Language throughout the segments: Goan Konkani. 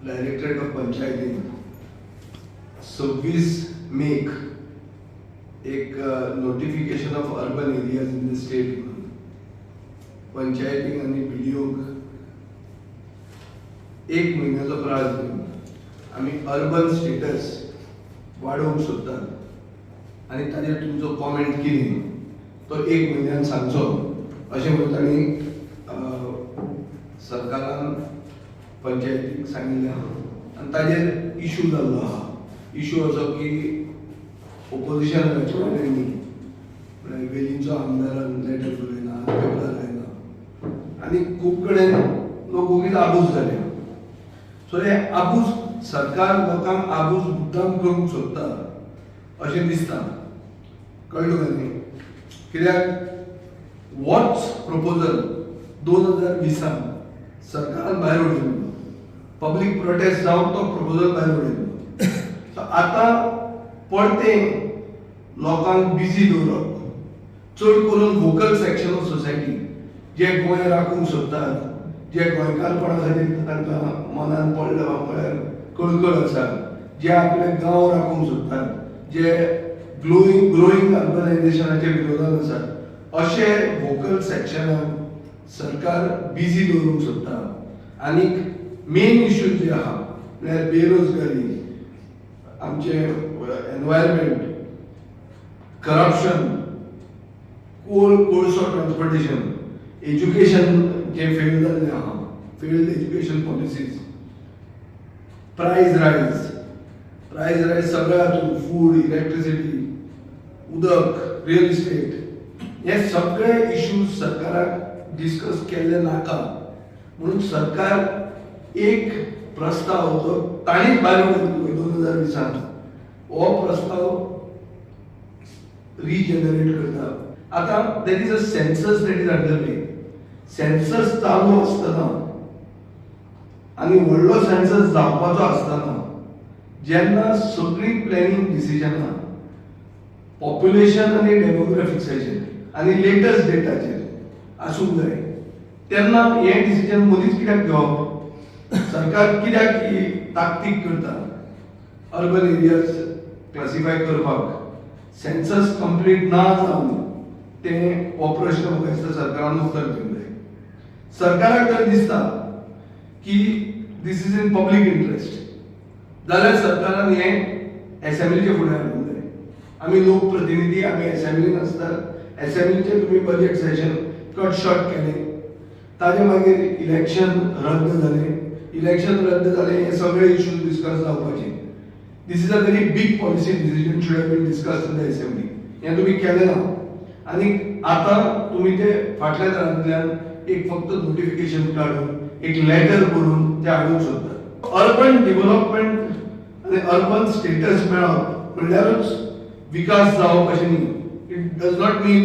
डायरेक्टरेट ऑफ पंचायतीन 26 मेक एक notification of urban areas in the state म्हणून पंचायतीक आनी बीडीओक एक म्हयन्याचो प्रास दिवन आमी अर्बन स्टेटस वाडोवंक सोदतात आनी ताजेर तुमचो कॉमेंट कितें तो एक म्हयन्यान सांगचो अशें म्हणून तांणी सरकारान पंचायतीक सांगिल्लें आहा आनी ताजेर इशू जाल्लो आहा. इशू असो की ओपोजिशनाचे कडेन न्ही, म्हळ्यार वेलींचो आमदारान लेटर बरयला, पेपरार आयला आनी खूब कडेन लोक ओगीच आबूज जाले. सो हे आबूज सरकार लोकांक आबूज मुद्दाम करूंक सोदता अशें दिसता. कळ्ळें तुका न्ही? कित्याक होच प्रपोजल 2020न सरकारान भायर उडयल्लो. पब्लीक प्रोटेस्ट जावन तो प्रपोजल भायर उडयल्लो. सो आतां परतें लोकांक बिजी दवरप, चड करून वोकल सेक्शन ऑफ सोसायटी जे गोंय राखूंक सोदतात, जे गोंयकारपणा खातीर तांकां मनान पडलें म्हळ्यार कळकळ आसा, जे आपले गांव राखूंक सोदतात, जे ग्लोईंग ग्रोईंग अर्बनायझेशनाच्या विरोधात आसात, अशे वोकल सेक्शनाक सरकार बिजी दवरूंक सोदता. आनीक मेन इश्यू जे आहा म्हळ्यार बेरोजगारी, आमचे एनवायरमेंट, करप्शन, कोळसो, ट्रान्सपोर्टेशन, एज्युकेशन जे फेल जाल्लें आहा, failed education policies, price rise, price rise सगळ्या हातून, फूड, इलेक्ट्रिसिटी, उदक, रियल इस्टेट, हे सगळे इश्यूज सरकाराक डिस्कस केल्ले नाका म्हणून सरकार एक प्रस्ताव जो ताणीच भायर उडयल्लो 2020न, हो प्रस्ताव रिजनरेट करता. आतां there is a census that is under way. Census चालू आसतना आनी व्हडलो सेन्सस जावपाचो आसतना, जेन्ना सगळीं प्लॅनिंग डिसिजनां पॉप्युलेशन आनी डेमोग्राफिक्साचेर आनी लेटस्ट डेटाचेर आसूंक जाय, तेन्ना हें डिसिजन मदींच कित्याक घेवप? सरकार कित्याक ही ताकतीक करता अर्बन एरियाज क्लासिफाय करपाक? सेन्सस कंप्लीट ना जावन तें हो प्रश्न म्हाका दिसता सरकारान उत्तर दिवंक जाय. सरकाराक जर दिसता की this is in public interest जाल्यार सरकारान हें एसेंब्लीच्या फुडें हाडूंक जाय. आमी लोकप्रतिनिधी, आमी एसेंब्लीन आसतात. एसेंब्लीचें तुमी बजेट सेशन कट शॉर्ट केलें, ताजे मागीर इलेक्शन रद्द जालें. इलेक्शन रद्द जालें, हे सगळे इश्यूज डिस्कस जावपाचे. This is a very big policy decision, should have been discussed in the assembly. हें तुमी केलें ना आनी आतां तुमी ते फाटल्या दारांतल्यान एक फक्त नोटिफिकेशन काडून, एक लेटर बरोवन ते हाडूंक सोदतात. अर्बन डेव्हलपमेंट आनी अर्बन स्टेटस मेळप म्हणल्यारूच विकास जावप अशें न्ही. It does not mean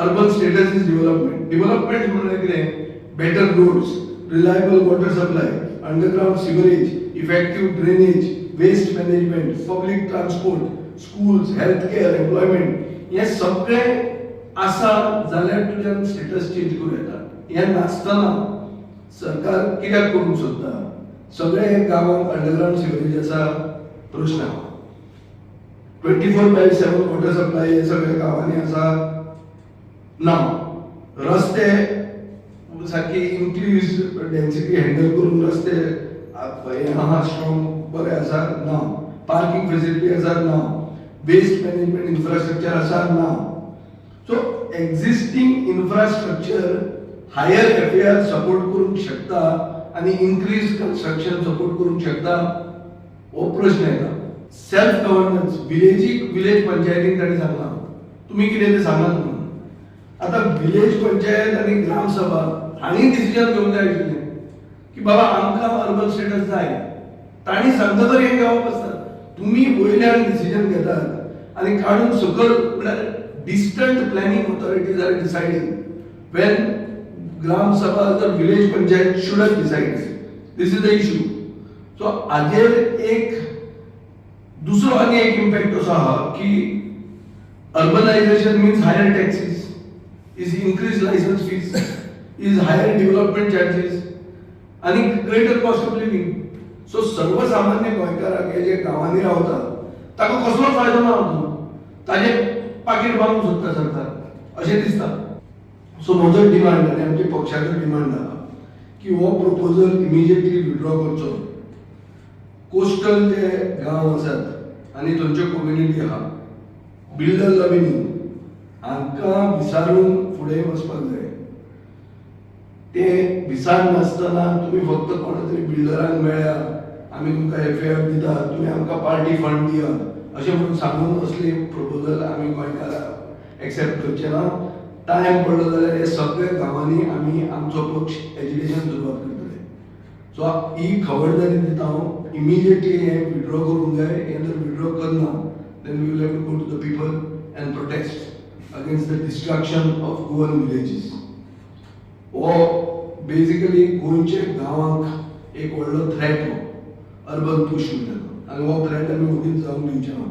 urban status is development. Development म्हणल्यार कितें? Better roads, reliable water supply, underground sewerage, effective drainage, waste management, public transport, schools, health care, employment, हे सगळें आसा जाल्यार तुज्यान स्टेटस चेंज करूं येता. हें नासतना सरकार कित्याक करूंक सोदता? सगळे गांवांत अंडरग्रावंड सिवरेज आसा? प्रश्न आहा. 24/7 water supply हे सगळ्या गांवांनी आसा? ना. रस्ते सारकी इन्क्रीज डेन्सिटी हँडल करून रस्ते हे आहा, स्ट्रॉंग बरे आसा? ना. पार्किंग फेसिलिटी आसा? ना. वेस्ट मॅनेजमेंट इन्फ्रास्ट्रक्चर आसा? ना. So existing infrastructure higher FAR support करूंक शकता आनी इन्क्रीज कन्स्ट्रक्शन सपोर्ट करूंक शकता, हो प्रश्न येता. सेल्फ गव्हर्नन्स विलेजीक, विलेज पंचायतीक तांणी सांगलां, तुमी कितें तें सांगात म्हणून. आतां विलेज पंचायत आनी ग्रामसभा हांणी डिसिजन घेवंक जाय आशिल्लें की बाबा आमकां अर्बन स्टेटस जाय. तांणी सांगता तर हें घेवप आसता. तुमी वयल्यान डिसिजन घेतात आनी काडून सकयल, म्हळ्यार distant planning authorities are deciding when Gram Sabha or village panchayat should have decided. This is the issue. So हाजेर एक दुसरो आनी एक इम्पॅक्ट असो आहा की urbanization means higher taxes, is increase license fees, is higher development charges आनी greater cost of living. So सर्वसामान्य गोंयकाराक, हे जे गांवांनी रावतात, ताका कसलोच फायदो ना अजून. ताजें पाकीट बांदूंक सोदता सरकार अशें दिसता. सो म्हजो डिमांड आनी आमच्या पक्षाचो डिमांड आहा की हो प्रपोजल इमिजिएटली विड्रॉ करचो. कोस्टल जे गांव आसात आनी थंयच्यो कम्युनिटी आहा, बिल्डर लॉबी न्ही, हांकां विचारून फुडें वचपाक जाय. ते विचार नासतना तुमी फक्त कोणा तरी बिल्डरांक मेळ्ळ्या, आमी तुमकां एफएफ दिता, तुमी आमकां पार्टी फंड दिया अशें म्हणून सांगून असले प्रपोजल आमी गोंयकारां एक्सेप्ट करचे ना. टायम पडलो जाल्यार हे सगळे गांवांनी आमी आमचो पक्ष एजिटेशन सुरवात करतले. सो ही खबरदारी दिता हांव, इमिजिएटली हें विड्रॉ करूंक जाय. हें जर विड्रॉ करना, then we will have to go to the people and protest against the destruction of Goan villages. हो बेजिकली गोंयच्या गांवांक एक व्हडलो थ्रेट हो, अर्बन पुश म्हणटा तो, आनी हो थ्रेट आमी ओगीच जावंक दिवचे ना.